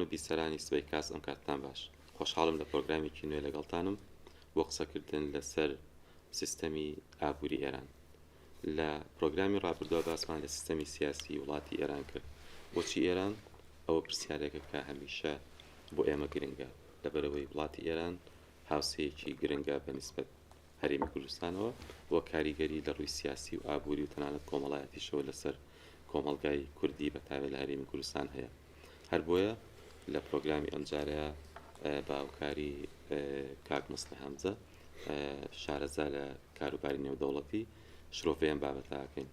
و بیسەرانی سبەی کاس ئەم کاتتان باش. خۆشحاڵم لە پرۆگرامێکی نوێ لەگەڵتانم بۆ قسەکردن لەسەر سیستەمی ئابووری ئێران. لە پرۆگرامی ڕابردووە باسمان لە سیستەمی سیاسی وڵاتی ئێران کرد. بۆچی ئێران؟ ئەوە پرسیارێکە کە هەمیشە بۆ ئێمە گرنگە. لەبەرئەوەی وڵاتی ئێران هاوسێیەکی گرنگە بە نیسبەت هەرێمی کوردستانەوە و کاریگەری لە ڕووی سیاسی و ئابووری و تەنانەت کۆمەڵایەتیشەوە لەسەر کۆمەڵگای کوردی بە تایبەت لە هەرێمی کوردستان هەیە. هەر بۆیە لە پرۆگرامی ئەمجارەیا بە هاوکاری کاک موسڵی هەمزە شارەزا لە کاروباری نێودەوڵەتی شرۆڤەی ئەم بابەتە ئەکەین.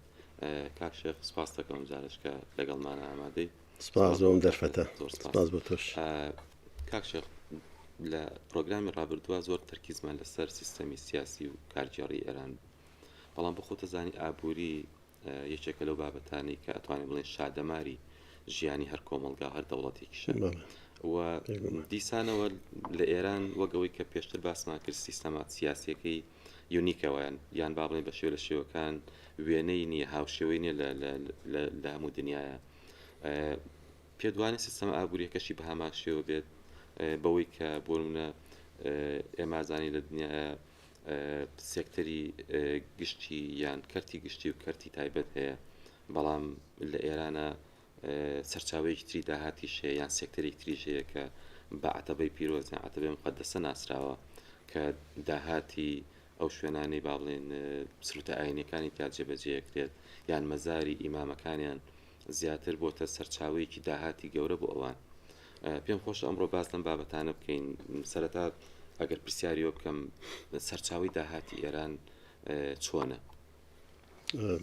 کاک شێخ سپاس دەکەم ئەمجارەش کە لەگەڵمانە ئامادەی. سپاس بۆ ئەم دەرفەتە. زۆر سپاس. سپاس بۆ تۆش. کاک شێخ لە پرۆگرامی ڕابردووە زۆر تەرکیزمان لەسەر سیستەمی سیاسی و کارگێڕی ئێران بوو، بەڵام بۆ خۆتە زانی ئابووری یەکێکە لەو بابەتانەی کە ئەتوانین بڵێین شادەماری ژیانی هەر کۆمەڵگا هەر دەوڵەتێکیشە و دیسانەوە لە ئێران وەک ئەوەی کە پێشتر باسمان کرد سیستەمە سیاسیەکەی یونیکەوەیان یان با بڵێن بە شێوە لە شێوەکان وێنەی نییە هاوشێوەی نییە لە هەموو دنیاە پێت وانیە سیستەمە ئابووریەکەشی بە هەمان شێوە بێت بەوەی کە بۆ نمونە ئێمە زانین لە دنیاە سێکتەری گشتی یان کەرتی گشتی و کەرتی تایبەت هەیە بەڵام لە ئێرانە سەرچاوەیەکی تری داهاتیش هەیە یان سێکتەرێکی تریش هەیە کە بە عەتەبەی پیرۆز یان عەتەبەی مقەدەسە ناسراوە کە داهاتی ئەو شوێنانەی با بڵێن سروتە ئاینەکانی تیا جێبەجێ کرێت یان مەزاری ئیمامەکانیان زیاتر بۆتە سەرچاوەیەکی داهاتی گەورە بۆ ئەوان. پێم خۆشە ئەمڕۆ باس لەم بابەتانە بکەین. سەرەتا ئەگەر پرسیاری ئەوە بکەم سەرچاوەی داهاتی ئێران چۆنە؟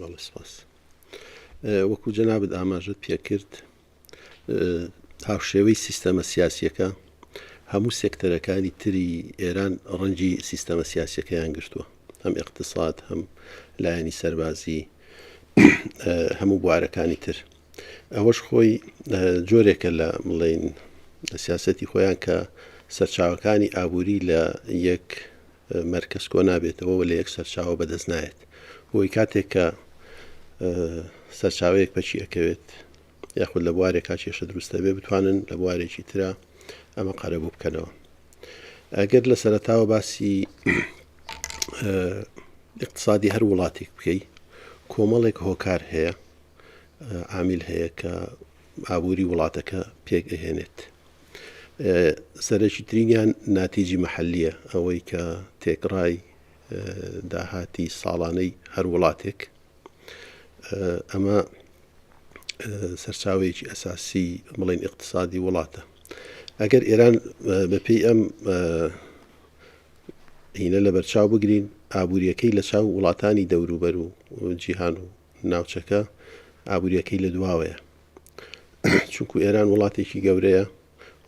بەڵێ سپاس. وەکو جەنابت ئاماژەت پێکرد هاوشێوەی سیستەمە سیاسیەکە هەموو سێکتەرەکانی تری ئێران ڕەنگی سیستەمە سیاسیەکەیان گرتووە هەم ئیقتساد هەم لایەنی سەربازی هەموو بوارەکانی تر ئەوەش خۆی جۆرێکە لە بڵین لە سیاستی خۆیان کە سەرچاوەکانی ئابووری لە یەک مەرکەز کۆ نابێتەوە و لە یەک سەرچاوە بەدەست نایەت بۆی کاتێک کە سەرچاوەیەک پەکی ئەکەوێت یاخود لە بوارێکا کێشە دروست دەبێت بتوانن لە بوارێکی ترا ئەمە قەرەبوو بکەنەوە ئەگەر لە سەرەتاوە باسی اقتصادی هەر وڵاتێک بکەی کۆمەڵێک هۆکار هەیە عامیل هەیە کە ئابووری وڵاتەکە پێک ئەهێنێت سەرەکی ترینیان ناتیجی محلیە ئەوەی کە تێکڕای داهاتی ساڵانەی هەر وڵاتێک ئەمە سەرچاوەیەکی ئەساسی بڵێن ئیقتسادی وڵاتە ئەگەر ئێران بەپێی ئەم هینە لە بەرچاو بگرین ئابوووریەکەی لە چاو وڵاتانی دەوروبەر و جیهان و ناوچەکە ئابوووریەکەی لە دواوەیە چونکو ئێران وڵاتێکی گەورەیە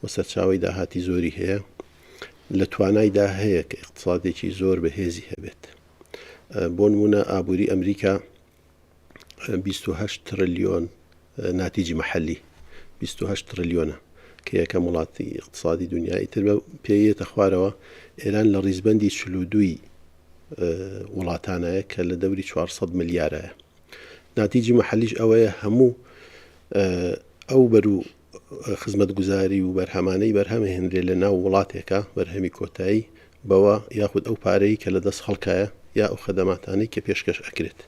و سەرچاوی داهاتی زۆری هەیە لە توانایدا هەیە کە اقتصادێکی زۆر بەهێزی هەبێت بۆ نمونە ئابووری ئەمریکا 28 ترلیۆن ناتیجی محلی 28 ترلیۆنە کە یەکەم وڵاتی اقتصادی دنیا ئیتر بە پێیەتە خوارەوە ئێران لە ڕیزبندی چلودووی وڵاتانایە کە لە دەوری 400 ملیارایە ناتیجی محلیش ئەوەیە هەموو ئەو بەرو خزمەتگوزاری و بەرهەمانەی بەرهەم ئەهێنرێ لە ناو وڵاتێکا، بەرهەمی کۆتایی، بەوە یاخود ئەو پارەی کە لە دەست خەڵکایە یا ئەو خەدەماتانەی کە پێشکەش ئەکرێت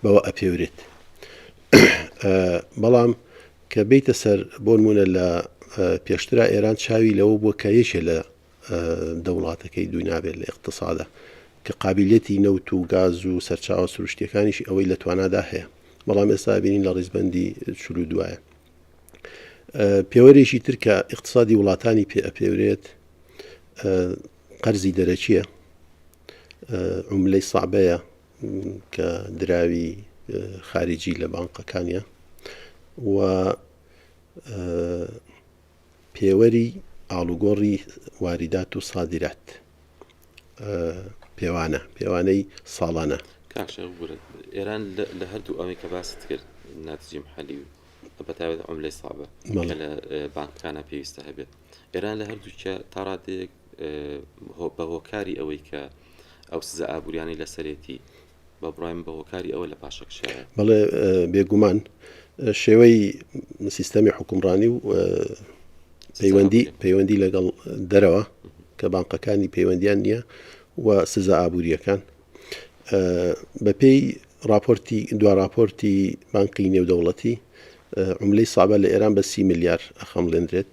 بەوە ئەپێورێت. بەڵام کە بێیتە سەر بۆ نموونە لە پێشترا ئێران چاوی لەوە بووە کە یەکێ لە دە وڵاتەکەی دووی نابێت لە ئیقتسادا کە قابیلیەتی نەوت و گاز و سەرچاوە سروشتیەکانیشی ئەوەی لە توانادا هەیە بەڵام ئێستا بینین لە ڕیزبەندی چلو دوایە. پێوەرێکی تر کە ئیقتسادی وڵاتانی پێ ئەپێورێت قەرزی دەرەکیە عملەی سەعبەیە کە دراوی خارجی لە بانقەکانە و پێوەری ئاڵوگۆڕی واریدات و سادرات پێوانە پێوانەی ساڵانە. کاک شێخ ببورە ئێران لە هەردوو ئەوەی کە باست کرد ناتجی محلی و بە تایبەت عملەی سابە کە لە بانکەکانە پێویستە هەبێت ئێران لە هەردووکە تا ڕادەیەک بە هۆکاری ئەوەی کە ئەو سزا ئابووریانی لەسەرێتی بە بڕای من بە هۆکاری ئەوە لە پاشەکشایە. بەڵێ بێگومان شێوەی سیستەمی حوکمڕانی و. پەیوەندی پەیوەندی لەگەڵ دەرەوە کە بانقەکانی پەیوەندیان نییە و سزا ئابووریەکان بەپێی راپۆرتی دوا راپۆرتی بانقی نێودەوڵەتی عملەی سابە لە ئێران بە سی ملیار ئەخەمڵێندرێت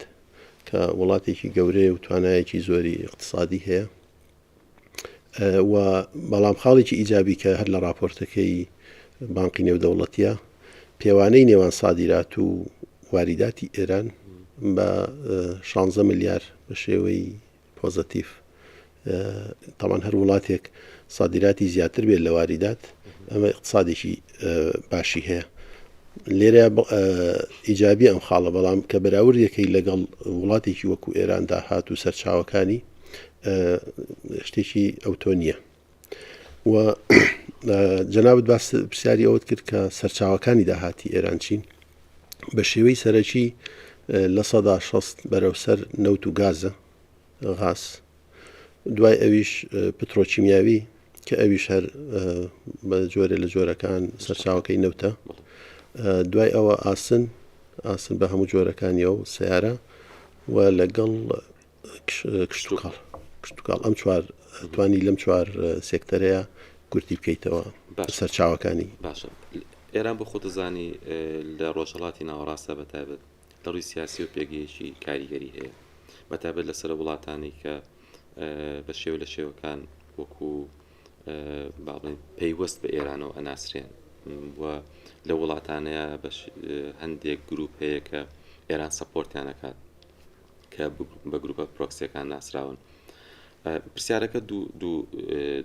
کە وڵاتێکی گەورەیە و توانایەکی زۆری اقتصادی هەیە و بەڵام خاڵێکی ئیجابی کە هەر لە ڕاپۆرتەکەی بانقی نێودەوڵەتیە پێوانەی نێوان سادیرات و واریداتی ئێران بە 16 ملیار بە شێوەی پۆزەتیف تاوان هەر وڵاتێک سادیراتی زیاتر بێت لە واریدات ئەمە اقتصادێکی باشی هەیە لێرە ئیجابی ئەم خاڵە بەڵام کە بەراوردەکەی لەگەڵ وڵاتێکی وەکو ئێران داهات و سەرچاوەکانی شتێکی ئەوتۆ نییە و جەنابت باس پرسیاری ئەوت کرد کە سەرچاوەکانی داهاتی ئێران چین بە شێوەی سەرەکی 600 بەرەو سەر نەوت و گازە غاز دوای ئەویش پترۆکیمیاوی کە ئەویش هەر بە جۆرێ لە جۆرەکان سەرچاوەکەی نەوتە دوای ئەوە ئاسن ئاسن بە هەموو جۆرەکانیەوە سیارە و لەگەڵ کشتوکاڵ کشتوکاڵ ئەم چوار توانی لەم چوار سێکتەرەیە کورتی بکەیتەوە سەرچاوەکانی باشە ئێران بۆ خۆتەزانی لە ڕۆژهڵاتی ناوەڕاستە بە تایبەت لە ڕووی سیاسی و پێگەیەکی کاریگەری هەیە بە تایبەت لەسەر وڵاتانی کە بە شێوە لە شێوەکان وەکو باڵێن پەیوەست بە ئێرانەوە ئەناسرێن و لە وڵاتانەیە بە هەندێک گروپ هەیە کە ئێران support یان ئەکات کە بە گروپە پرۆکسیەکان ناسراون. پرسیارەکە دوو دوو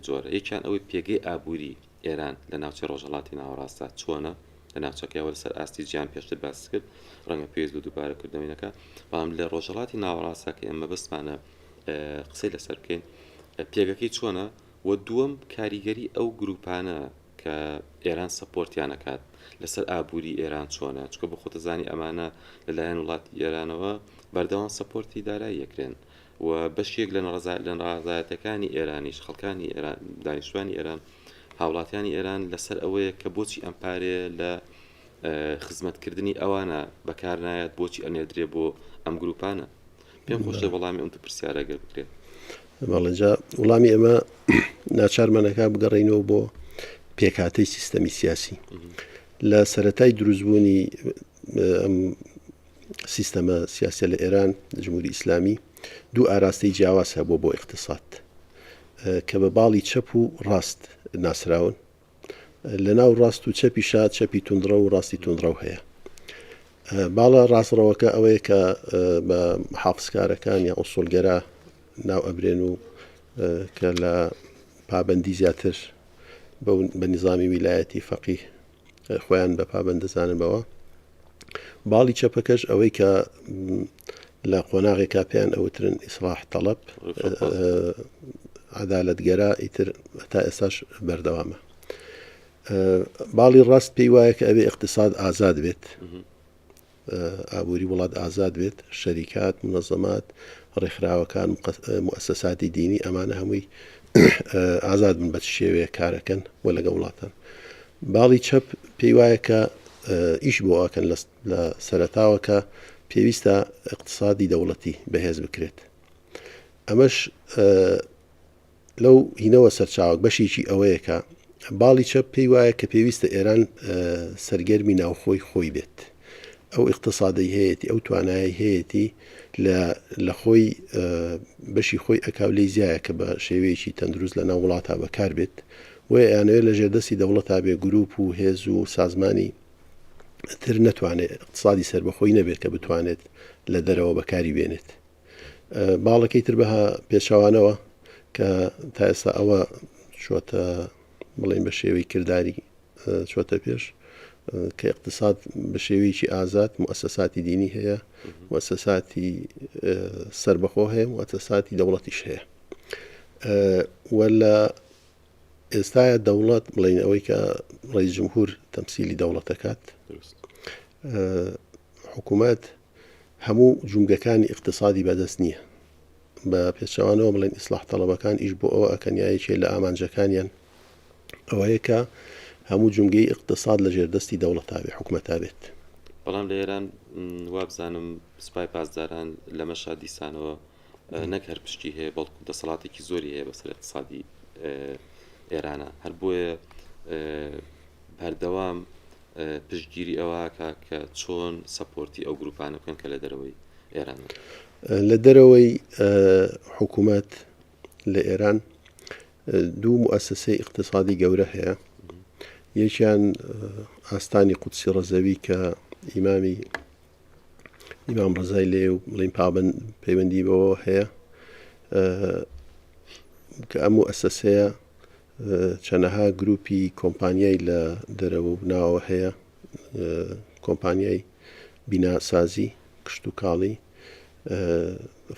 جۆرە یەکیان ئەوەی پێگەی ئابووری ئێران لە ناوچەی ڕۆژهەڵاتی ناوەڕاستە چۆنە لە ناوچەکەیەوە لەسەر ئاستی جیان پێشتر باس کرد ڕەنگە پێویست بە دووبارەکردنەوەی نەکە بەڵام لە ڕۆژهەڵاتی ناوەڕاستە کە ئێمە بەستمانە قسەی لەسەر بکەین پێگەکەی چۆنە و دووەم کاریگەری ئەو گروپانە کە ئێران support یان ئەکات لەسەر ئابووری ئێران چۆنە چونکە بۆ خۆت ئەزانی ئەمانە لەلایەن وڵاتی ئێرانەوە بەردەوام support ی دارایی ئەکرێن و بەشێک لە لە ناڕەزایەتەکانی ئێرانیش خەڵکانی ئێران دانیشتوانی ئێران هاوڵاتیانی ئێران لەسەر ئەوەیە کە بۆچی ئەم پارەیە لە خزمەتکردنی ئەوانە بەکارنایەت بۆچی ئەنێردرێ بۆ ئەم گروپانە پێم خۆشە وەڵامی ئەم پرسیارە گەر بکرێت. بەڵێ جا وڵامی ئەمە ناچارمانەکە بگەڕینەوە بۆ پێکهاتەی سیستەمی سیاسی لە سەتای دروستبوونی ئەم سیستەمە سیاسە لە ئێران جمهوری ئیسلامی دوو ئاراستەی جیاواز هەبووە بۆ اقتصاد کە بە باڵی چەپ و ڕاست ناسراون لە ناو ڕاست و چەپیشا چەپی توندڕەو و ڕاستی توندڕەو هەیە. باڵە ڕاستڕەوەکە ئەوەیە کە بە حافزکارەکان یا ئوسوڵگەرا ناو ئەبرێن و کە لە پابەندی زیاتر بە نیزامی ویلایەتی فەقیه خۆیان بە پابەند دەزانن بەوە. باڵی چەپەکەش ئەوەی کە لە قۆناغێکا پێیان ئەوترن ئیسلاح تەڵەب عەدالەتگەرا ئیتر تا ئێستاش بەردەوامە باڵی ڕاست پێی وایە کە ئەوێ اقتصاد ئازاد بێت ئابووری وڵات ئازاد بێت شەریکات منەزەمات ڕێکخراوەکان موسەساتی دینی ئەمانە هەمووی ئازاد بن بە چ شێوەیەک کارەکەن و لەگە وڵاتان باڵی چەپ پێی وایە کە ئیش بۆ ئەکەن لە سەرەتاوە کە پێویستە اقتصادی دەوڵەتی بەهێز بکرێت ئەمەش لەو هینەوە سەرچاوەک بەشێکی ئەوەیە کە باڵی چەپ پێی وایە کە پێویستە ئێران سەرگەرمی ناوخۆی خۆی بێت ئەو ئیقتسادەی هەیەتی ئەو توانایەی هەیەتی لە لە خۆی بەشی خۆی ئەکا و لێی زیایە کە بە شێوەیەکی تەندروست لە ناو وڵاتا بەکار بێت بۆیە ئەیانەوێت لە ژێردەستی دەوڵەتا بێ گروپ و هێز و سازمانی تر نەتوانێت اقتصادی سەربەخۆی نەبێت کە بتوانێت لە دەرەوە بەکاری بێنێت باڵەکەی تر بە پێچەوانەوە کە تا ئێستا ئەوە چۆتە بڵێن بە شێوەی کرداری چۆتە پێش کە اقتصاد بە شێوەیەکی ئازاد موسەساتی دینی هەیە موسەساتی سربەخۆ هەیە موسەساتی دەوڵەتیش هەیە وە لە ئێستاە دەوڵەت بڵین ئەوەی کە ڕێی جمهور تەمسیلی دەوڵەتەکات حکوومەت هەموو جومگەکانی ئیقتسادی بەدەست نییە. بە پێچەوانەوە بڵێن ئیسلاح تەڵەبەکان ئیش بۆ ئەوە ئەکەن یا یەکێ لە ئامانجەکانیان ئەوەیە کە هەموو جومگەی ئیقتساد لە ژێردەستی دەوڵەتا بێ، حکومەتا بێت. بەڵام لە ئێران وابزانم سوپای پاسداران لەمەشا دیسانەوە نەک هەر پشتی هەیە بەڵکو دەسەڵاتێکی زۆری هەیە بەسەر اقتصادی ئێرانە هەر بۆیە بەردەوام پشتگیری ئەوەکە کە چۆن سەپۆرتی ئەو گروپانە بکەن کە لە دەرەوەی ئێران لە دەرەوەی حکوومەت لە ئێران دوو موئەسەسەی ئیقتسادی گەورە هەیە، یەکیان ئاستانی قودسی ڕەزەوی کە ئیمامی ئیمام ڕەزای لێ و بڵین پابند پەیوەندی بەوە هەیە کە ئەم موئەسەسەیە چەنەها گروپی کۆمپانیای لە دەرەوە و ناوە هەیە کۆمپانیای بیناسازی کشتتوکاڵی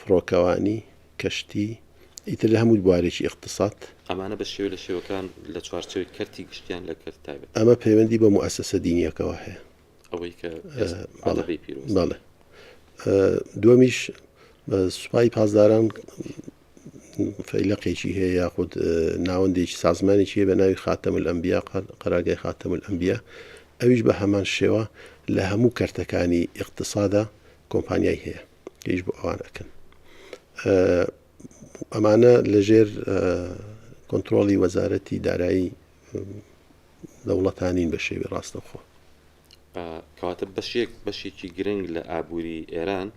فڕۆکەوانی کەشتی، ئیتر لە هەموو بوارێکی ئیقتساد. ئەمانە بە شێوە لە شێوەکان لە چوارچێوەی کەرتی گشتی یان لە کەرتی تایبەت؟ ئەمە پەیوەندی بە موئەسەسە دینییەکەوە هەیە. ئەوەی کە عەتەبەی پیرۆز. بەڵێ. دووەمیش سوپای پاسداران فەیلەقێکی هەیە یاخود ناوەندێکی سازمانێکی هەیە بە ناوی خاتەم الئەنبیا، قەرارگای خاتەم الئەنبیا، ئەویش بە هەمان شێوە لە هەموو کەرتەکانی ئیقتسادا کۆمپانیای هەیە. ئیش بۆ ئەوان ئەکەن ئەمانە لەژێر کۆنتترۆڵی وەزارەتی دارایی دەوڵەتانین بە شێوی ڕاستەوخۆ. کەواتە بەشێک بەشێکی گرنگ لە ئابووری ئێران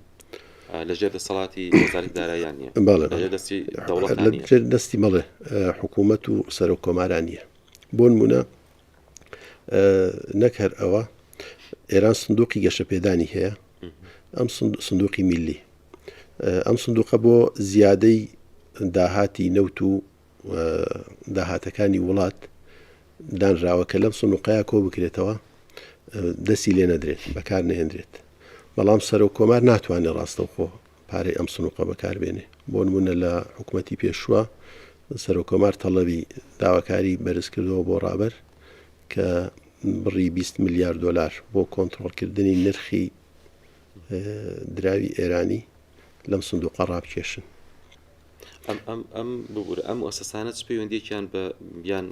لەژێر دەسەڵاتی وەزارەتی داراییان نییە لەژێر دەستی دەوڵەت لەژێر دەستی بەڵێ حکوومەت و سەرۆک کۆماران نییە بۆ نمونە نەک هەر ئەوە ئێران سندوقی گەشەپێدانی هەیە ئەم سندوقی میلی ئەم سندوقە بۆ زیادەی داهاتی نەوت و داهاتەکانی وڵات دانراوە کە لەم سندوقەیە کۆ بکرێتەوە دەستی لێ نەدرێت بەکار نهێنرێت بەڵام سەرۆک کۆمار ناتوانێت ڕاستەوخۆ پارەی ئەم سنوقە بەکاربێنێ بۆ نمونە لە حکوومەتی پێشووە سەرۆک کۆمار تەڵەبی داواکاری بەرزکردەوە بۆ ڕابەر کە بڕی 20 ملیار دۆلار بۆ کۆنترۆڵکردنی نرخی دراوی ئێرانی لەم سندوقە ڕابکێشن. ئەم ئەم ئەم ببورە ئەم موئەسەسانە چ پەیوەندیەکیان بە یان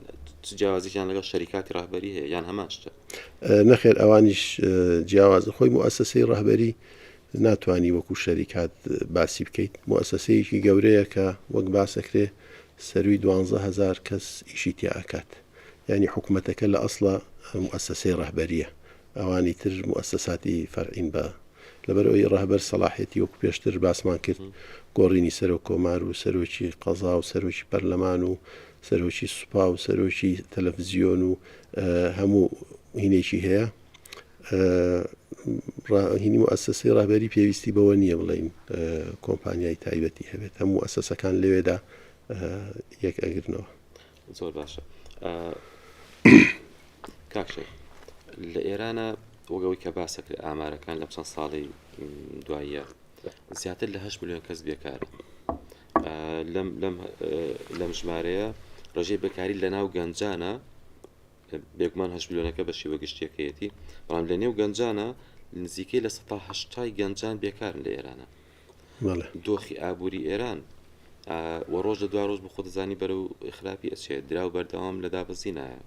چ جیاوازیان لەگەڵ شەریکاتی ڕەهبەری هەیە یان هەمان شتە؟ نەخێر ئەوانیش جیاوازن خۆی موئەسەسەی ڕەهبەری ناتوانی وەکو شەریکات باسی بکەیت موئەسەسەیەکی گەورەیە کە وەک باسەکرێ سەروی 12000 کەس ئیشی تیا ئەکات یانی حکومەتەکە لە ئەسڵا موئەسەسەی ڕەهبەریە ئەوانی تر موئەسەساتی فەرعین بە لەبەرئەوەی ڕەهبەر سەڵاحیەتی وەکو پێشتر باسمان کرد گۆڕینی سەرۆک کۆمار و سەرۆکی قەزا و سەرۆکی پەرلەمان و سەرۆکی سوپا و سەرۆکی تەلەفزیۆن و هەموو هینێکی هەیە هینی موئەسەسەی ڕەهبەری پێویستی بەوە نییە بڵێین کۆمپانیای تایبەتی هەبێت هەموو موئەسەسەکان لەوێدا یەک ئەگرنەوە. زۆر باشە کاک شێخ لە ئێرانە وەگەوەی کە باسە کرد ئامارەکان لەم چەند ساڵی دواییە زیاتر لە 8 میلیۆن کەس بێکارە لەم لەم لەم ژمارەیە ڕێژەی بێکاری لە ناو گەنجانە بێگومان هەشت ملیۆنەکە بە شێوە گشتیەکەیەتی بەڵام لە نێو گەنجانە نزیکەی لە سەتا هەشتای گەنجان بێکارن لە ئێرانە دۆخی ئابووری ئێران و ڕۆژ لە دوا ڕۆژ بە خۆ دەزانی بەرەو خراپی ئەچێت دراو بەردەوام لە دابەزینایە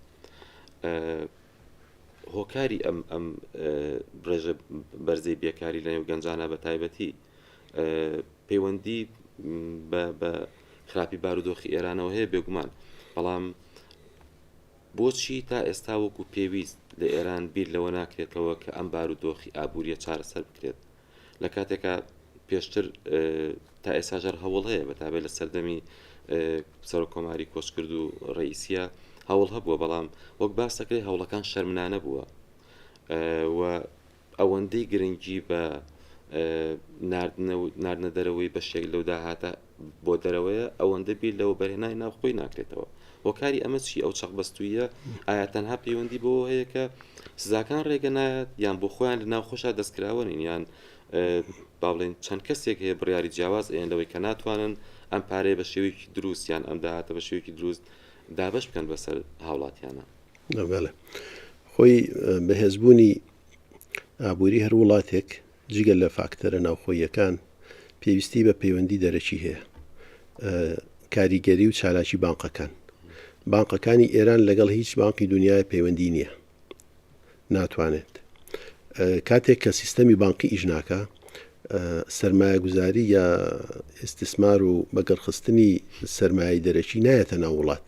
هۆکاری ئەم ئەم ڕێژە بەرزەی بێکاری لە نێو گەنجانە بە تایبەتی پەیوەندی بە خراپی بارودۆخی ئێرانەوە هەیە بێگومان بەڵام بۆچی تا ئێستا وەکو پێویست لە ئێران بیر لەوە ناکرێتەوە کە ئەم بارودۆخی ئابووریە چارەسەر بکرێت لە کاتێکا پێشتر تا ئێستاش هەر هەوڵ هەیە بە تابێت لە سەردەمی سەرۆک کۆماری کۆچکرد و ڕئیسیە هەوڵ هەبووە بەڵام وەک باس دەکرێت هەوڵەکان شەرمنانە بووە و ئەوەندەی گرنگی بە ناردنە دەرەوەی بەشێک لەو داهاتە بۆ دەرەوەیە ئەوەندە بیر لە وەبەرهێنانی ناوخۆی ناکرێتەوە. هۆکاری ئەمە چی ئەو چەقبەستوویە ئایا تەنها پەیوەندی بەوە هەیە کە سزاکان ڕێگە نایات یان بۆ خۆیان لە ناوخۆشا دەستکراوە نین یان با بڵێن چەند کەسێک هەیە بڕیاری جیاواز ئەیەن لەوەی کە ناتوانن ئەم پارەیە بە شێوەیەکی دروست یان ئەم داهاتە بە شێوەیەکی دروست دابەش بکەن بەسەر هاوڵاتیانە. بەڵێ خۆی بەهێزبوونی ئابووری هەر وڵاتێک جگە لە فاکتەرە ناوخۆییەکان، پێویستی بە پەیوەندی دەرەکی هەیە. کاریگەری و چالاکی بانقەکان. بانقەکانی ئێران لەگەڵ هیچ بانقی دنیای پەیوەندی نییە. ناتوانێت. کاتێک کە سیستەمی بانقی ئیش ناکا سەرمایەگوزاری یا ئیستیسمار و بەگەڕخستنی سەرمایەی دەرەکی نایەتە ناو وڵات.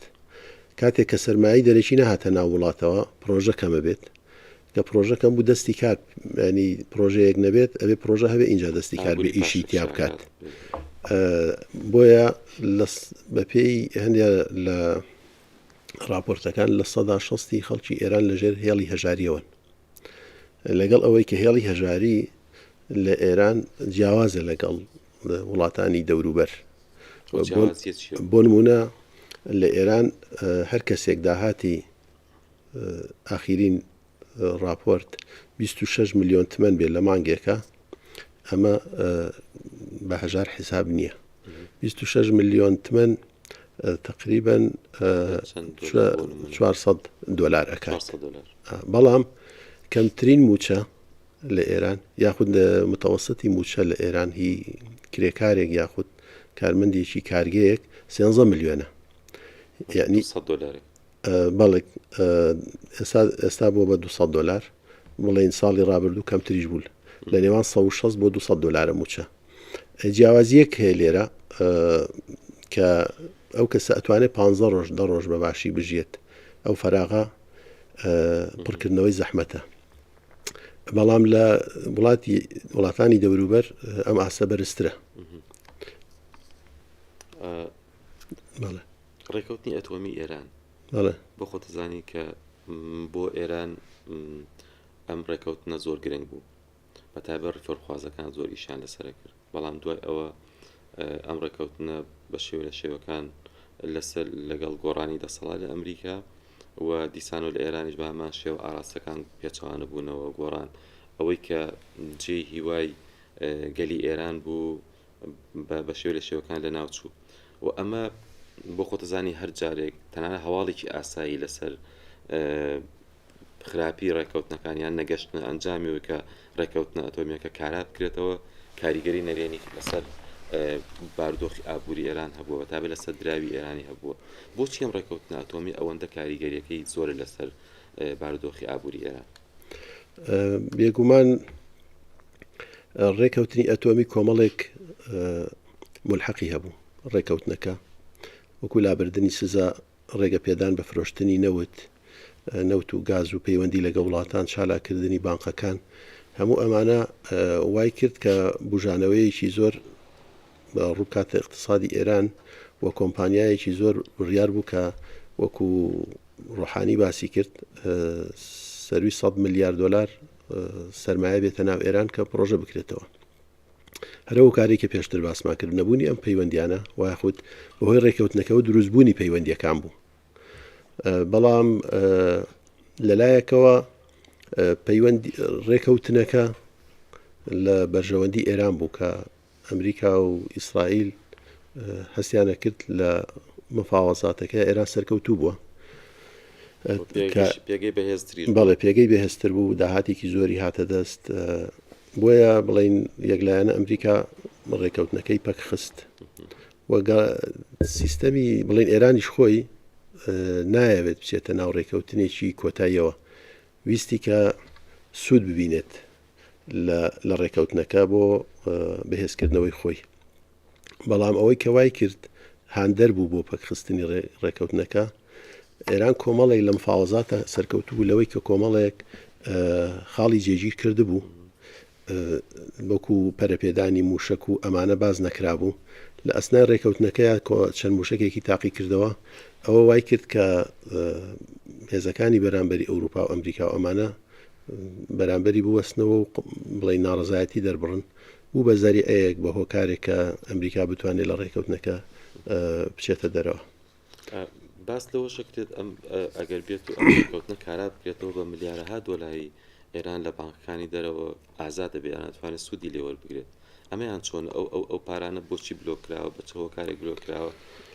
کاتێک کە سەرمایەی دەرەکی نەهاتە ناو وڵاتەوە پرۆژە کەمە بێت کە پرۆژە کەم بوو دەستی کار ینی پرۆژەیەک نەبێت ئەبێ پرۆژە هەبێ ئینجا دەستی کار بێ ئیشی تیا بکات بۆیە بەپێی هەندێک لە راپۆرتەکان 60% خەڵکی ئێران لەژێر هێڵی هەژاریەوەن لەگەڵ ئەوەی کە هێڵی هەژاری لە ئێران جیاوازە لەگەڵ وڵاتانی دەوروبەر بۆ نمونە لە ئێران هەر کەسێک داهاتی ئاخیرین راپۆرت 26 میلیۆن تمەن بێت لە مانگێکە ئەمە بە هەژار حیساب نییە 26 میلیۆن تمەن تقریبا 400 دلار ئەکات بەڵام کەمترین موچە لە ئێران یاخود متەوەستی موچە لە ئێران هی کرێکارێک یاخود کارمەندێکی کارگەیەک 13 ملیۆنە یعنی دلار بەڵێ ئێستا ئێستا بۆ بە 200 دلار بڵێن ساڵی ڕابردوو کەمتریش بوو لە نێوان 160 بۆ 200 دلارە موچە جیاوازیەک هەیە لێرە کە ئەو کەسە ئەتوانێت پ ڕۆژ دە ڕۆژ بە باشی بژیێت ئەو فەراغە پڕکردنەوەی زەحمەتە بەڵام لە وڵاتی وڵاتانی دەوروبەر ئەم ئاستە بەرزترە. ڕێکەوتنی ئەتۆمی ئێران بۆ خۆتەزانی کە بۆ ئێران ئەم ڕێکەوتنە زۆر گرنگ بوو بە تایبەت ڕیفۆرمخوازەکان زۆر ئیشیان لەسەر کرد بەڵام دوای ئەوە ئەم ڕێکەوتنە بە شێوە لە شێوەکان لەسەر لەگەڵ گۆڕانی دەسەڵات لە ئەمریکا و دیسانەوە لە ئێرانیش بە هەمان شێوە ئاراستەکان پێچەوانە بوونەوە گۆڕان ئەوەی کە جێی هیوای گەلی ئێران بوو بە شێوە لە شێوەکان لە ناوچوو و ئەمە بۆ خۆتەزانی هەر جارێک تەنانە هەواڵێکی ئاسایی لەسەر خراپی ڕێککەوتنەکان یان نەگەشتنە ئەنجامی ئەوەی کە ڕێککەوتنە ئەتۆمییەکە کارا بکرێتەوە، کاریگەری نەرێنی لەسەر بارودۆخی ئابووری ئێران هەبووە، بەتایبەت لەسەر دراوی ئێرانی هەبووە. بۆچی ئەم ڕێککەوتنە ئەتۆمی ئەوەندە کاریگەرییەکەی زۆرە لەسەر بارودۆخی ئابووری ئێران؟ بێگومان ڕێککەوتنی ئەتۆمی کۆمەڵێک ملحەقی هەبوو ڕێککەوتنەکە وەکو لابردنی سزا ڕێگەپێدان بە فرۆشتنی نەوت، نەوت و گاز و پەیوەندی لەگەڵ وڵاتان، چالاککردنی بانقەکان، هەموو ئەمانە وای کرد کە بوژانەوەیەکی زۆر ڕووبکاتە ئیقتسادی ئێران و کۆمپانیایەکی زۆر بڕیار بوو کە وەکو ڕۆحانی باسی کرد سەروی 100 ملیار دلار سەرمایە بێتە ناو ئێران کە پرۆژە بکرێتەوە. هەر ئەو کارەی کە پێشتر باسمان کرد نەبوونی ئەم پەیوەندیانە وایخود بەهۆی ڕێککەوتنەکەەوە دروستبوونی پەیوەندیەکان بوو بەڵام لەلایەکەوە پەیوەندی ڕێکەوتنەکە لە بەرژەوەندی ئێران بوو کە ئەمریکا و ئیسرائیل هەستیانە کرد لە مفاوەزاتەکە ئێران سەرکەوتوو بووە پێگەی بەهێزتری بەڵێ پێگەی بەهێزتر بوو داهاتێکی زۆری هاتە دەست بۆیە بڵین یەکلایەنە ئەمریکا ڕێکەوتنەکەی پەک خست وەگە سیستەمی بڵین ئێرانیش خۆی نایەوێت بچێتە ناو ڕێکەوتنێکی کۆتاییەوە ویستی کە سوود ببینێت لە ڕێکەوتنەکە بۆ بەهێزکردنەوەی خۆی بەڵام ئەوەی کە وای کرد هاندەر بوو بۆ پەکخستنی ڕێکەوتنەکە ئێران کۆمەڵێک لە مفاوەزاتە سەرکەوتوو بوو لەوەی کە کۆمەڵێک خاڵی جێگیر کردبوو وەکو پەرەپێدانی موشک و ئەمانە باز نەکرابوو لە ئەسنای ڕێکەوتنەکەی چەند موشکێکی تاقی کردەوە ئەوە وای کرد کە هێزەکانی بەرامبەری ئەوروپا و ئەمریکا و ئەمانە بەرامبەری بوەستنەوە و بڵێ ناڕزایەتی دەربڕن بوو بە زەریعەیەک بە هۆکارێک کە ئەمریکا بتوانێت لە ڕێکەوتنەکە بچێتە دەرەوە. باس لەوەش ئەکرێت ئەم ئەگەر بێت و ئەم ڕێکەوتنە کارا بکرێتەوە بە ملیارەها دۆلاری ئێران لە بانکەکانی دەرەوە ئازاد دەبێت یان ئەتوانێت سوودی لێ وەربگرێت ئەمەیان چۆن ئەو ئەو ئەو پارانە بۆچی بلۆک کراوە بە چ هۆکارێک بلۆک کراوە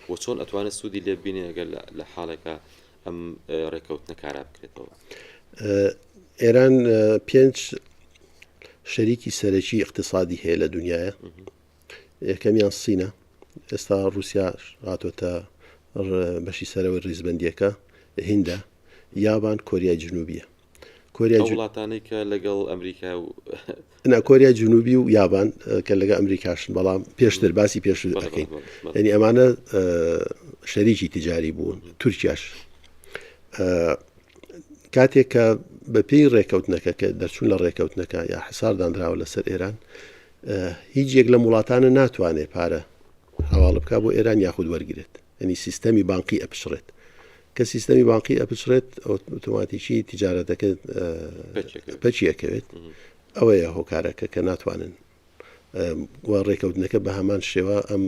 و چۆن ئەتوانێت سوودی لێ ببینێ ئەگەر لە حاڵێکا ئەم ڕێکەوتنە کارا بکرێتەوە؟ ئێران پێنج شەریکی سەرەکی اقتصادی هەیە لە دنیاە یەکەمیان سینە ئێستا رووسیا هاتۆتە بەشی سەرەوەی ریزبندیەکە هیندا یابان کۆریای جنوبیە. کۆریای ئەو وڵاتانەی کە لەگەڵ ئەمریکا و نا کۆریای جنوبی و یابان کە لەگە ئەمریکاشن بەڵام پێشتر باسی پێشتر ئەەکەین یعنی ئەمانە شەریکی تجاری بوون تورکیاش کاتێک کە بە پێی ڕێکەوتنەکە کە دەرچوون لە ڕێکەوتنەکە یا حسار دانراوە لەسەر ئێران هیچ یەک لەم وڵاتانە ناتوانێت پارە حواڵە بکا بۆ ئێران یاخود وەرگێت ینی سیستەمی بانقی ئەپچڕێت کە سیستەمی بانقی ئەپچڕێت ئۆتۆماتیکی تیجارەتەکە پەکی ئەکەوێت ئەوەیە هۆکارەکە کە ناتوانن و ڕێکەوتنەکە بە هەمان شێوە ئەم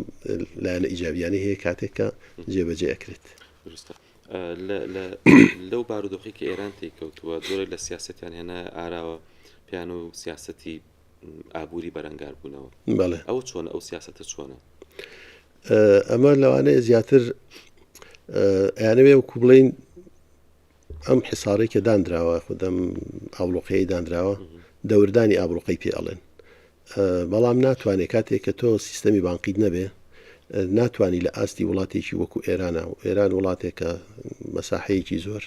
لایەنە ئیجابیانەی هەیە کاتێک کە جێبەجێ ئەکرێت. دروستە لەو بارودۆخی کە ئێران تێکەوتووە جۆرێک لە سیاستیان هێنا ئاراوە پیان و سیاستی ئابووری بەرەنگار بوونەوە بەڵێ ئەوە چۆنە ئەو سیاستە چۆنە؟ ئەمە لەوانەیە زیاتر ئەیانەوێ وەکو بڵین ئەم حساڕی کە دانراوە خودم ئاوڵۆقەی دانراوە دەوردانی ئابڵوقەی پێ ئەڵێن بەڵام ناتوانێت کاتێک کە تۆ سیستەمی بانقیت نەبێ ناتوانانی لە ئاستی وڵاتێکی وەکو ئێرانە و ئێران وڵاتێکە مەساحەیەکی زۆر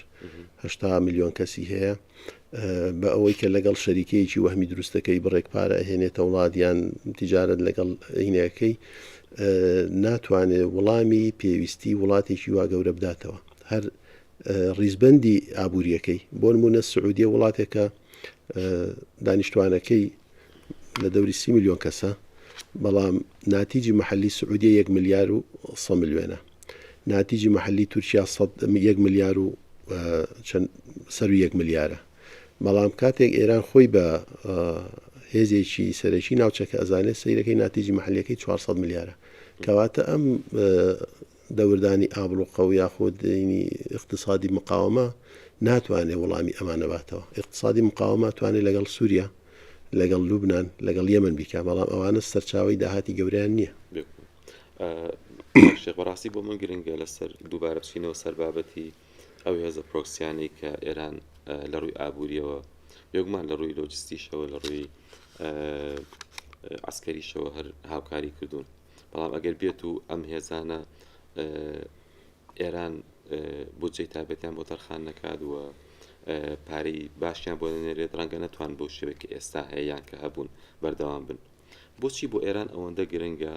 هشتا میلیۆن کەسی هەیە بە ئەوەی کە لەگەڵ شەریکەیەکی وەهمی دروستەکەی بڕێک پارە ئەهێنێتە وڵات یان تیجارەت لەگەڵ هینەکەی ناتوانێت وەڵامی پێویستی وڵاتێکی وا گەورە بداتەوە هەر ڕیزبندی ئابوووریەکەی بۆ نمونە سعودیە وڵاتێکە دانیشتوانەکەی لە دەوری سی میلیۆن کەسە بەڵام ناتیجی محلی سعودیە یەک ملیار و 100 ملیۆنە ناتیجی محلی تورکیا یەک ملیار و چەند سەر و یەک ملیارە بەڵام کاتێک ئێران خۆی بە هێزێکی سەرەکی ناوچەکە ئەزانێت سیرەکەی ناتیجی محلیەکەی 400 ملیارە کەواتە ئەم دەوردانی ئابڵوقە و یاخود اقتصادی مقاومە ناتوانێت وەڵامی ئەمانە باتەوە اقتصادی مقاومە توانێت لەگەڵ سووریا لەگەڵ لوبناان لەگەڵ یەمن بیکە بەڵام ئەوانە سەرچاوی داهاتی گەوریان نییە. شێخ بەڕاستی بۆ من گرنگە لەسەر دووبارە بچینەوە سەر بابەتی ئەو هێزە پرۆکسیانەی کە ئێران لە ڕووی ئابووریەوە بێگومان لە ڕووی لۆجستیشەوە لە ڕووی عسکەریشەوە هەر هاوکاری کردوون بەڵام ئەگەر بێت و ئەم هێزانە ئێران بودجەی تایبەتیان بۆ تەرخان نەکات و پارەی باشیان بۆ نەنێرێت ڕەنگە نەتوان بۆ شێوەیەک کە ئێستا هەیە یان کە هەبوون بەردەوام بن بۆچی بۆ ئێران ئەوەندە گرنگە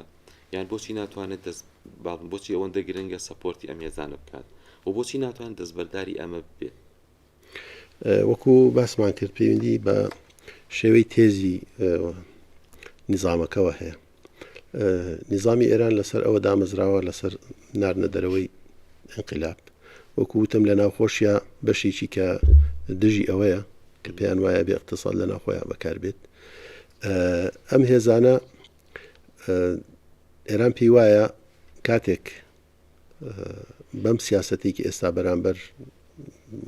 یان بۆچی ناتوانێت دەست باڵم بۆچی ئەوەندە گرنگە سەپۆرتی ئەم هێزانە بکات و بۆچی ناتوانێت دەستبەرداری ئەمە بێت؟ وەکو باسمان کرد پەیوەندی بە شێوەی تێزی نیزامەکەوە هەیە نیزامی ئێران لەسەر ئەوە دامەزراوە لەسەر ناردنە دەرەوەی ئینقلاب وەکو وتم لە ناوخۆشیا بەشێکی کە دژی ئەوەیە کە پێیان وایە بێ اقتصاد لە ناوخۆیان بەکاربێت ئەم هێزانە ئێران پێی وایە کاتێک بەم سیاسەتێکی ئێستا بەرامبەر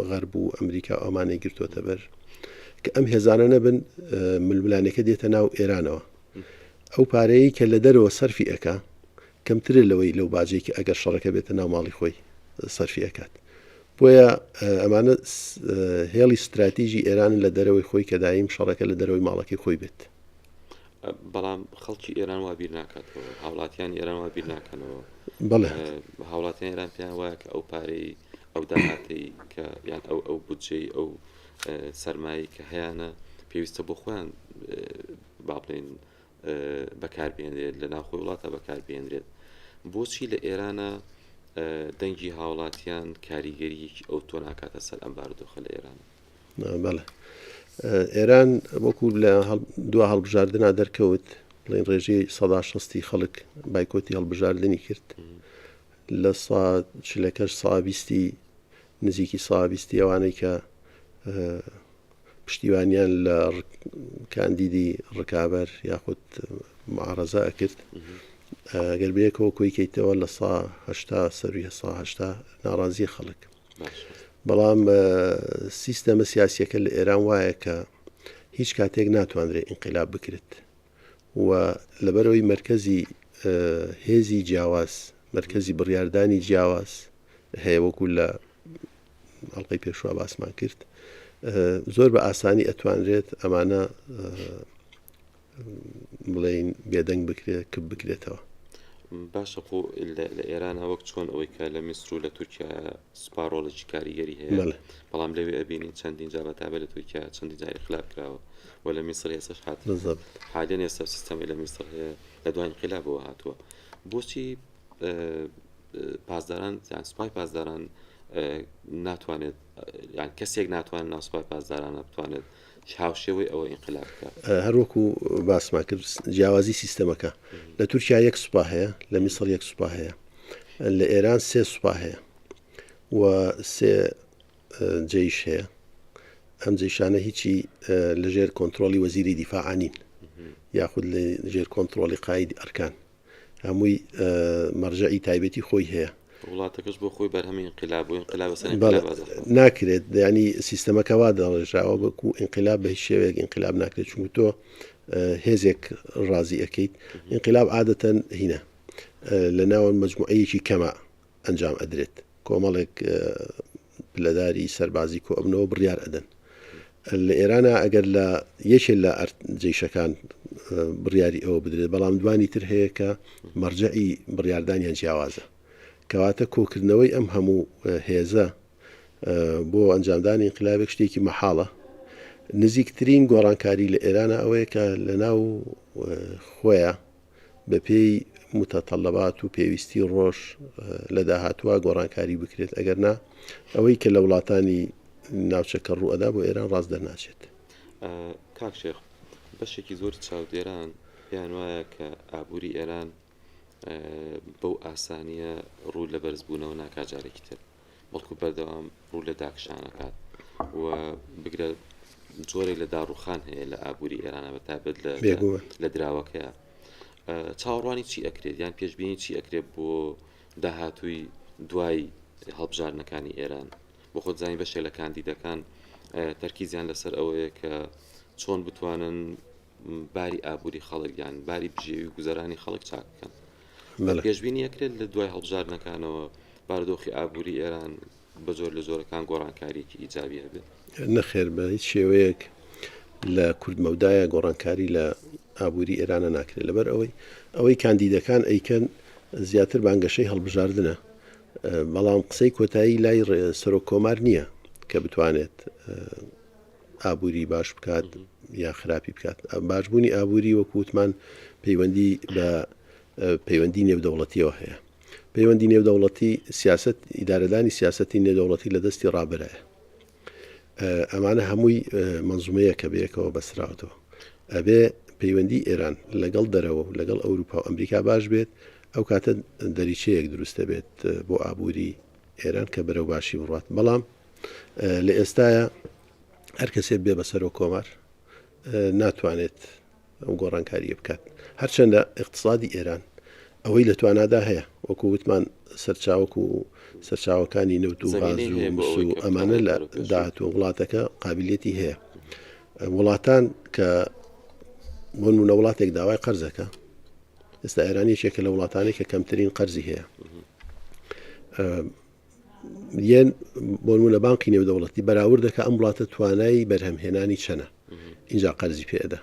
غەرب و ئەمریکا ئەمانەی گرتووەتە بەر کە ئەم هێزانە نەبن ململانێکە دێتە ناو ئێرانەوە ئەو پارەیە کە لە دەرەوە سەرفی ئەک کەمترە لەوەی لەو باجێکی ئەگەر شەڕەکە بێتە ناو ماڵی خۆی سەرفی ئەکات بۆیە ئەمانە هێڵی ستراتیژی ئێران لە دەرەوەی خۆی کە دایم شەڕەکە لە دەرەوەی ماڵەکەی خۆی بێت. بەڵام خەڵکی ئێران وا بیر ناکاتەوە هاوڵاتیانی ئێران وا بیر ناکەنەوە بەڵێ هاوڵاتیان ئێران پێیان وایە کە ئەو پارەی ئەو داهاتەی کە یان ئەو ئەو بودجەی ئەو سەرمایەی کە هەیانە پێویستە بۆ خۆیان با بڵێن بەکاربهێنرێت لە ناوخۆی وڵاتە بەکاربهێنرێت بۆچی لە ئێرانە دەنگی هاوڵاتیان کاریگەریەکی ئەو تۆ ناکاتە سەر ئەم بارودۆخە لە ئێران بەڵێ ئێران وەکو لە دو هەڵبژاردنا دەرکەوت بڵین ڕێژەی سەدا شەستی خەڵک بایکۆتی هەڵبژاردننی کرد لە سا چلەکەش سابیستی نزیکی سابیستی ئەوانەی کە پشتیوانیان لە کاندیدی ڕکابەر یاخود معارەزە ئەکرد گەر بەیەکەوە کۆی کەیتەوە لە سا هەشتا سەروی سا هەشتا ناڕازیە خەڵک بەڵام سیستەمە سیاسیەکە لە ئێران وایە کە هیچ کاتێک ناتوانرێت ئینقلاب بکرێت و لەبەرەوەی مرکزی هێزی جیاواز مرکزی بڕاردانی جیاواز هەیە وەکو لە ئەڵلقەی پێشوە باسمان کرد زۆر بە ئاسانی ئەتوانرێت ئەمانە بڵین بێدەنگ بکرێت کپ بکرێتەوە. باشە خۆ لە ئێرانە وەک چۆن ئەوەی کە لە میسر و لە تورکیا سوپا ڕۆڵێکی کاریگەری هەیە بەڵام لەوێ ئەبینین چەندین جار بەتابە لە تورکیا چەندین جار ئینقلاب کراوە و لە میسر ئێستاش هات حالیان ئێستا سیستەمی لە میسر هەیە لە دوای ئینقلابەوە هاتووە بۆچی پاسداران یان سوپای پاسداران ناتوانێت یان کەسێک ناتوانێت ناو سوپای پاسدارانە بتوانێت هاوشێوەی ئەوە ئینقلاب بکات. هەروەکو باسمان کرد جیاوازی سیستەمەکە لە تورکیا یەک سوپا هەیە لە میسڕ یەک سوپا هەیە لە ئێران سێ سوپا هەیە و سێ جەیش هەیە ئەم جەیشانە هیچی لەژێر کۆنتترۆلی وەزیری دیفاعانین یاخود لە ژێر کۆنتترۆلی قاید ئەرکان هەمووی مەرجەعی تایبەتی خۆی هەیە. وڵاتەکەش بۆ خۆی بەرهەمی ئینقلاب بوو، ئینقلاب بەسەر ئینقلاب ئازاد. ناکرێت، یانی سیستەمەکە وا داڕێژراوە وەکو ئینقلاب بە هیچ شێوەیەک ئینقلاب ناکرێت، چونکو تۆ هێزێک ڕازی ئەکەیت، ئینقلاب عادەتەن هینە لە ناوەند مەجموعەیەکی کەمە ئەنجام ئەدرێت. کۆمەڵێک پلەداری سەربازی کۆئەبنەوە بڕیار ئەدەن. لە ئێرانە ئەگەر لە یەکێ لە جەیشەکان بڕیاری ئەوە بدرێت بەڵام دوانی تر هەیە کە مەرجەعی بڕیاردانیان جیاوازە. کەواتە کۆکردنەوەی ئەم هەموو هێزە بۆ ئەنجامدانی ئینقلابێک شتێکی مەحاڵە. نزیکترین گۆڕانکاری لە ئێرانە ئەوەیە کە لە ناو خۆیان بەپێی متطلبات و پێویستی ڕۆژ لە داهاتووە گۆڕانکاری بکرێت ئەگەر نا ئەوەی کە لە وڵاتانی ناوچەکە ڕوو ئەدا بۆ ئێران ڕاست دەرناچێت. کاک شێخ بەشێکی زۆری چاودێران پێیان وایە کە ئابووری ئێران بەو ئاسانیە ڕوو لە بەرزبوونەوە ناکات جارێکی تر. بەڵکو بەردەوام ڕوو لە داکشان ئەکات و بگرە جۆرێک لە داڕوخان هەیە لە ئابووری ئێرانە بە تایبەت لە لە دراوەکەیە چاوەڕوانی چی ئەکرێت یان پێشبینی چی ئەکرێت بۆ داهاتووی دوای هەڵبژاردنەکانی ئێران بۆ خۆت زانی بەشێک لە کاندیدەکان تەرکیزیان لەسەر ئەوەیە کە چۆن بتوانن باری ئابووری خەڵک یان باری بژێوی گوزەرانی خەڵک چاک بکەن پێشبینی ئەکرێت لە دوای هەڵبژاردنەکانەوە بارودۆخی ئابووری ئێران بە جۆر لە جۆرەکان گۆڕانکاریەکی ئیجابی هەبێت؟ نەخێر بە هیچ شێوەیەک لە کورت مەودایە گۆڕانکاری لە ئابووری ئێرانە ناکرێت لەبەر ئەوەی ئەوەی کاندیدەکان ئەیکەن زیاتر بانگەشەی هەڵبژاردنە بەڵام قسەی کۆتایی لای سەرۆک کۆمار نییە کە بتوانێت ئابووری باش بکات یا خراپی بکات باشبوونی ئابووری وەکو وتمان پەیوەندی بە پەیوەندی نێودەوڵەتیەوە هەیە پەیوەندی نێودەوڵەتی سیاست ئیدارەدانی سیاستی نێودەوڵەتی لە دەستی ڕابەرایە ئەمانە هەمووی منزومەیە کە بەیەکەوە بەسراوەتەوە ئەبێ پەیوەندی ئێران لەگەڵ دەرەوە و لەگەڵ ئەوروپا و ئەمریکا باش بێت ئەو کاتە دەریچەیەک دروست دەبێت بۆ ئابووری ئێران کە بەرەو باشی بڕات بەڵام لە ئێستاە هەر کەسێ بێ بە سەرۆک کۆمار ناتوانێت ئەو گۆڕانکاریە بکات هەرچەندە اقتصادی ئێران ئەوەی لە توانادا هەیە وەکو وتمان سەرچاوەک و سەرچاوەکانی نەوت و غاز و مس و ئەمانە لە داهاتوە وڵاتەکە قابلیەتی هەیە وڵاتان کە بۆ نمونە وڵاتێک داوای قەرزەکە ئێستا ئێران یەکێکە لە وڵاتانی کە کەمترین قەرزی هەیە یەن بۆ نمونە بانقی نێودەوڵەتی بەراورد دەکا ئەم وڵاتە توانای بەرهەمهێنانی چەنە اینجا قەرزی پێدا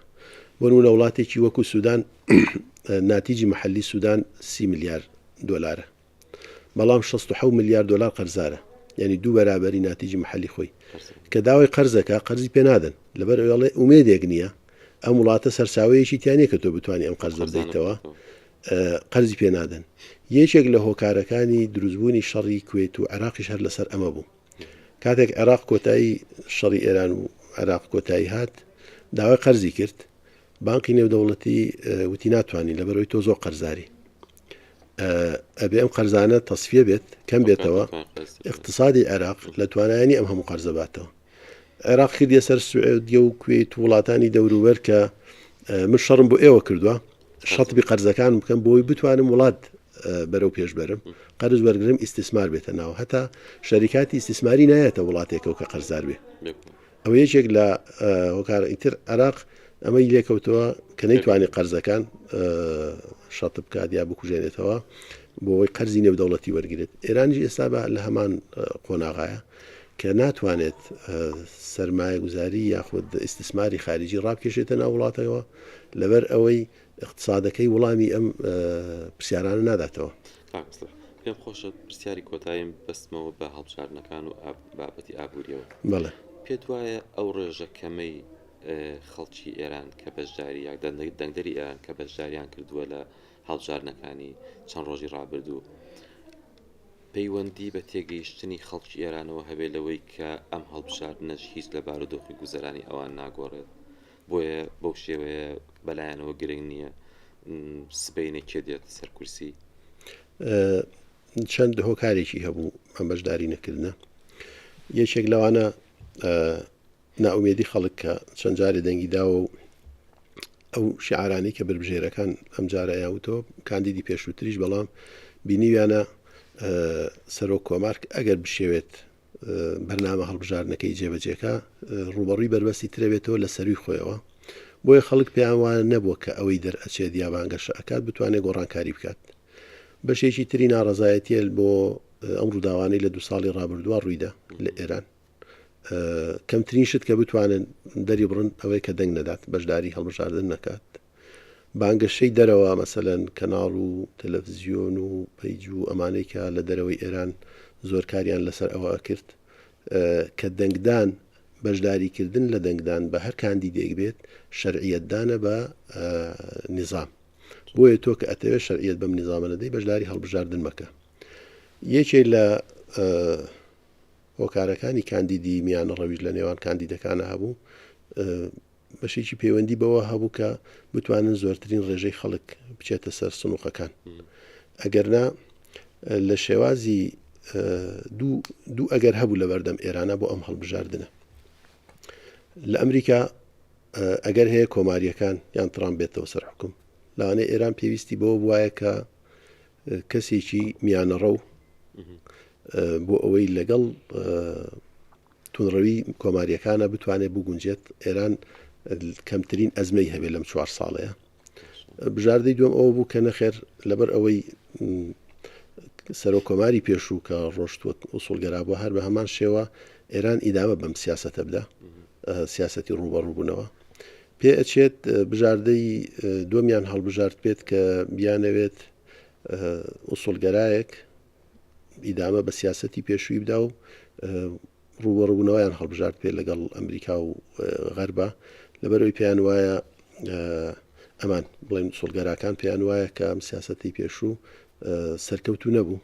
بۆ نمونە وڵاتێکی وەکو سوودان ناتیجی محلی سوودان سی ملیار دلارە بەڵام 16 ملیار دلار قەرزارە یعنی دوو بەرابەری ناتیجی محلی خۆی کە داوای قەرزەکە قەرزی پێ نادەن لەبەر ئەوڵێ ئومێدێک نییە ئەم وڵاتە سەرچاوەیەکی تیانە کە تۆ بتوانانی ئەم قەرزە بدەیتەوە قەرزی پێ نادەن. یەکێک لە هۆکارەکانی دروستبوونی شەڕی کوێت و عێراقیش هەر لەسەر ئەمە بوو. کاتێک عێراق کۆتایی شەڕی ئێران و عێراق کۆتایی هات، داوای قەرزی کرد، بانقی نێودەوڵەتی وتی ناتوانین لەبەرئەوەی تۆ زۆر قەرزاری. ئەبێ ئەم قەرزانە تەسفیە بێت، کەم بێتەوە، ئیقتسادی عێراق لە توانایانی ئەم هەموو قەرزە باتەوە. عێراق کردیە سەر سعودیە و کوێت و وڵاتانی دەوروبەر کە من شەڕم بۆ ئێوە کردووە شەتبی قەرزەکان بکەم بۆی بتوانم وڵات بەرەو پێش بەرم قەرز وەرگرم ئیستیسمار بێتە ناو هەتا شەریکاتی ئیستیسماری نایەتە وڵاتێکەوە کە قەرزار بێ ئەوە یەکێک لە هۆکار ئیتر عێراق ئەمەی لێکەوتەوە کە نەیتوانی قەرزەکان شەت بکات یا بکوژێنێتەوە بۆ ئەوەی قەرزی نێودەوڵەتی وەرگێت ئێرانیش ئێستا بە لە هەمان قۆناغایە. کە ناتوانێت سەرمایەگوزاری یاخود ئیستیسماری خاریجی ڕابکێشێتە ناو وڵاتەوە لەبەر ئەوەی ئیقتسادەکەی وڵامی ئەم پرسیارانە ناداتەوە. کاک مصلح پێم خۆشە پرسیاری کۆتاییم بەستمەوە بە هەڵبژاردنەکان و بابەتی ئابووریەوە. بەڵێ. پێت وایە ئەو ڕێژە کەمەی خەڵکی ئێران کە بەشداری یا دەنگدەری ئێران کە بەشداریان کردووە لە هەڵبژاردنەکانی چەند ڕۆژی ڕابردوو پەیوەندی بە تێگەیشتنی خەڵکی ئێرانەوە هەبێت لەوەی کە ئەم هەڵبژاردنەش هیچ لە بارودۆخی گوزەرانی ئەوان ناگۆڕێت بۆیە بەو شێوەیە بەلایەنەوە گرنگ نییە سبەینێ کێ دێت سەر کورسی. چەند هۆکارێکی هەبوو ئەم بەشداری نەکردنە یەکێک لەوانە نائومێدی خەڵک کە چەند جارێ دەنگی داوە و ئەو شعارانەی کە بربژێرەکان ئەم جارە یاوتەوە کاندیدی پێشووتریش بەڵام بینیویانە سەرۆک کۆمار ئەگەر بشێوێت بەرنامە هەڵبژاردنەکەی جێبەجێکا ڕووبەڕووی بەربەستی ترەبێتەوە لە سەروی خۆیەوە بۆیە خەڵک پێیان وایە نەبووە کە ئەوەی دەرئەچێت یا بانگەشە ئەکات بتوانێت گۆڕانکاری بکات بەشێکی تری ناڕەزایەتیە بۆ ئەم ڕووداوانەی لە دو ساڵی ڕابردووە ڕوویدا لە ئێران کەمترین شت کە بتوانن دەری بڕن ئەوەی کە دەنگ نەدات بەشداری هەڵبژاردن نەکات بانگەشەی دەرەوە مەسەلەن کەناڵ و تەلەفزیۆن و پەیج و ئەمانەی کە لە دەرەوەی ئێران زۆر کاریان لەسەر ئەوە ئەکرد کە دەنگدان بەشداریکردن لە دەنگدان بە هەر کاندیدێک بێت شەرعیەتدانە بە نیزام بۆیە تۆ کە ئەتەوێت شەرعیەت بەم نیزامە نەدەی بەشداری هەڵبژاردن مەکە یەکێک لە هۆکارەکانی کاندیدی میانەڕەویش لە نێوان کاندیدەکانە هەبوو بەشێکی پەیوەندی بەوە هەبوو کە بتوانن زۆرترین ڕێژەی خەڵک بچێتە سەر سنووقەکان. ئەگەرنا لە شێوازی دوو ئەگەر هەبوو لە بەردەم ئێرانە بۆ ئەم هەڵبژاردنە. لە ئەمریکا ئەگەر هەیە کۆماریەکان یان ترامپ بێتەوە سەر حکوم لەوانەیە ئێران پێویستی بەوە بوایە کە کەسێکی میانەڕەو بۆ ئەوەی لەگەڵ توندڕەوی کۆمارییەکانە بتوانێت بگونجێت، ئێران کەمترین ئەزمەی هەبێت لەم چوار ساڵەیە. بژاردەی دووەم ئەوە بوو کە نەخێر لەبەر ئەوەی سەرۆک کۆماری پێشوو کە ڕۆشتووە ئوسوڵگەرا بووە هەر بە هەمان شێوە ئێران ئیدامە بەم سیاسەتە بدا سیاسەتی ڕووبەڕووبوونەوە پێ ئەچێت بژاردەی دووەمیان هەڵبژارد بێت کە بیانەوێت ئوسوڵگەرایەک ئیدامە بە سیاسەتی پێشووی بدا و ڕووبەڕووبوونەوەیان هەڵبژارد پێ لەگەڵ ئەمریکا و غەربە لەبەرەوەی پێیان وایە ئەمان بڵێن سوڵگەراکان پێیان وایە کە ئەم سیاسەتی پێشوو سەرکەوتو نەبوو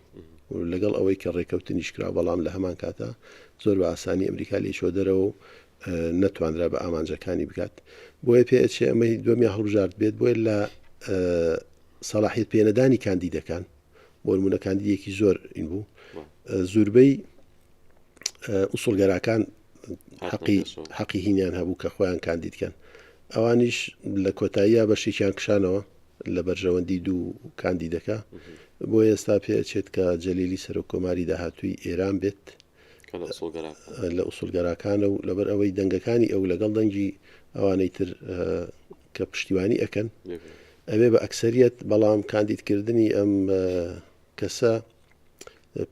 لەگەڵ ئەوەی کە ڕێکەوتنیش کرا بەڵام لە هەمان کاتە زۆر بە ئاسانی ئەمریکا لێ چۆ دەرەوە و نەتوانرا بە ئامانجەکانی بگات بۆیە پێ ئەچێ ئەمەی دومیان هەڵبژارد بێت بۆیە لە سەڵاحیت پێنەدانی کاندیدەکان بۆ نمونە کاندیدێکی زۆر این بوو زوربەی ئوسڵگەراکان حەقی حەقی هینیان هەبوو کە خۆیان کاندیدکەن ئەوانیش لە کۆتاییە بەشێکیان کشانەوە لە بەرژەوەندی دوو کاندیدەکە بۆ ئێستا پێچێت کە جەلیلی سەرۆک کۆماری داهاتووی ئێران بێت لە ئوسڵگەراکانە و لەبەر ئەوەی دەنگەکانی ئەو لەگەڵ دەنگی ئەوانەی تر کە پشتیوانی ئەکەن ئەبێ بە ئەکسەریەت بەڵام کاندیدکردنی ئەم کەسە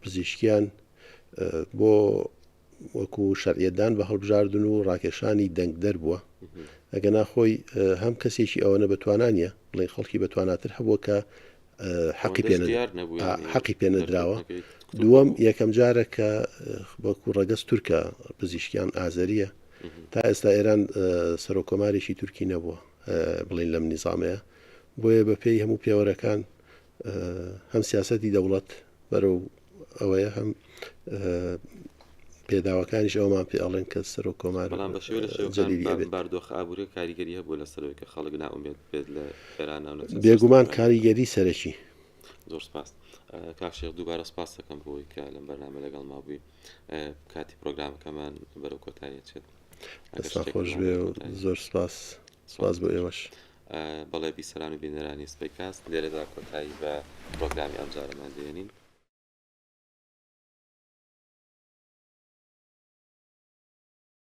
پزیشکیان بۆ وەکو شەرعیەتدان بە هەڵبژاردن و ڕاکێشانی دەنگدەر بووە ئەگەنا خۆی هەم کەسێکی ئەوەنە بەتوانا نییە بڵێن خەڵکی بەتواناتر هەبووە کە حەقی پێ حەقی پێ نەدراوە دووەم یەکەم جارە کە وەکو ڕەگەز تورکە پزیشکیان ئازەریە تا ئێستا ئێران سەرۆک کۆمارێکی تورکی نەبووە بڵین لەم نیزامەیە بۆیە بە پێی هەموو پێوەرەکان هەم سیاستی دەوڵەت بەرەو ئەوەیە هەم پێداوەکانیش ئەومان پێ ئەڵێن کە سەرۆک کۆمار بەڵام بە شێوە لە شێوەکان باردۆخ ئابووری کاریگەری هەبوو لە سەرەوەی کە خەڵک نائومێد بێت لە ئێران بێگومان کاریگەری سەرەکی. زۆر سپاس کاک شێخ دووبارە سپاس دەکەم بۆی کە لەم بەرنامە لەگەڵ ما بووی کاتی پرۆگرامەکەمان بەرەو کۆتایی چێت دەستان خۆش بێ و زۆر سپاس سپاس بۆ ئێوەش. بەڵێ بیسەران و بینەرانی سپەیکاست لێرەدا کۆتایی بە پرۆگرامی ئەمجارەمان دێنین.